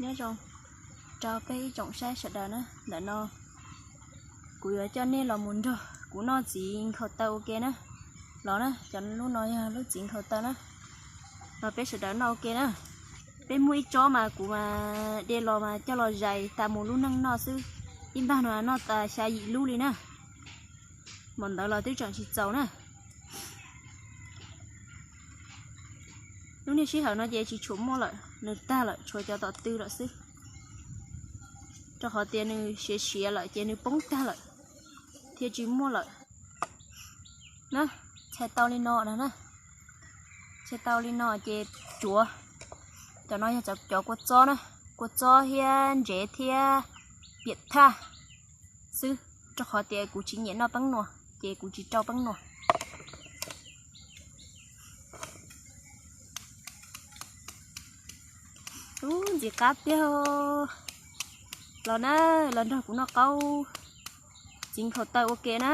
Nyob zoo rau peb ib tsoom saib sawv daws na, ntawm no kuv yuav coj nej los mus nrog kuv noj txiv nkhaus taw ua ke na. Los na, cov lub no yog lub txiv nkhaus taw na, los peb sawv daws noj ua ke na. Peb muaj ib tsob mas kuv mas de los mas coj los zais tas mus lub neej noj xwb, ib npag no noj tas xya yim lub li na. Npaum ntawd los twb tseem tsis txaus na. Lub niag sij hawm no ces tsis tshua muaj lawm, nws tag lawm, tshuav cov tom tw lawm xwb, rau qhov tias nws siav siav lawm ces nws poob tag lawm thiaj tsis muaj lawm na. Txhais tau li no na, txhais tau li no ces tsuav. Cov no yog cov kua txob na, kua txob thiab ntsev thiab piam thaj xwb, rau qhov tias kuv tsis nyiam noj peeb nuas ces kuv tsis rau peeb nuas. Ub, ntxim qab tiag. Los na, los nrog kuv noj qaub txiv nkhaus taw ua ke na.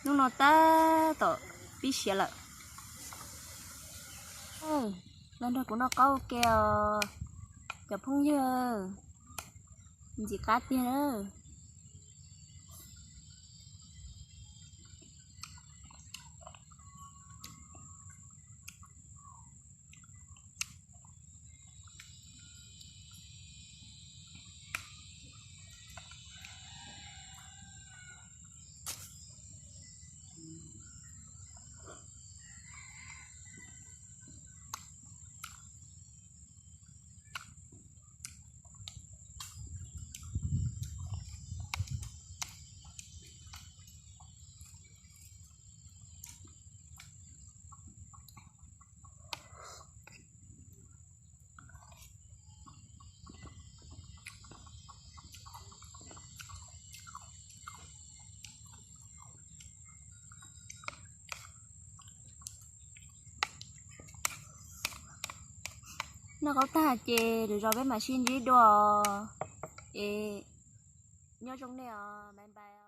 Hnub no tab tom pib siav lawm. Los nrog kuv noj qaub ua ke os cov phooj ywg, ntxim qab tiag na. Noj qaub tag ces lwm zaus peb mam sib ntsib dua. Es nyob zoo nej os, bye bye.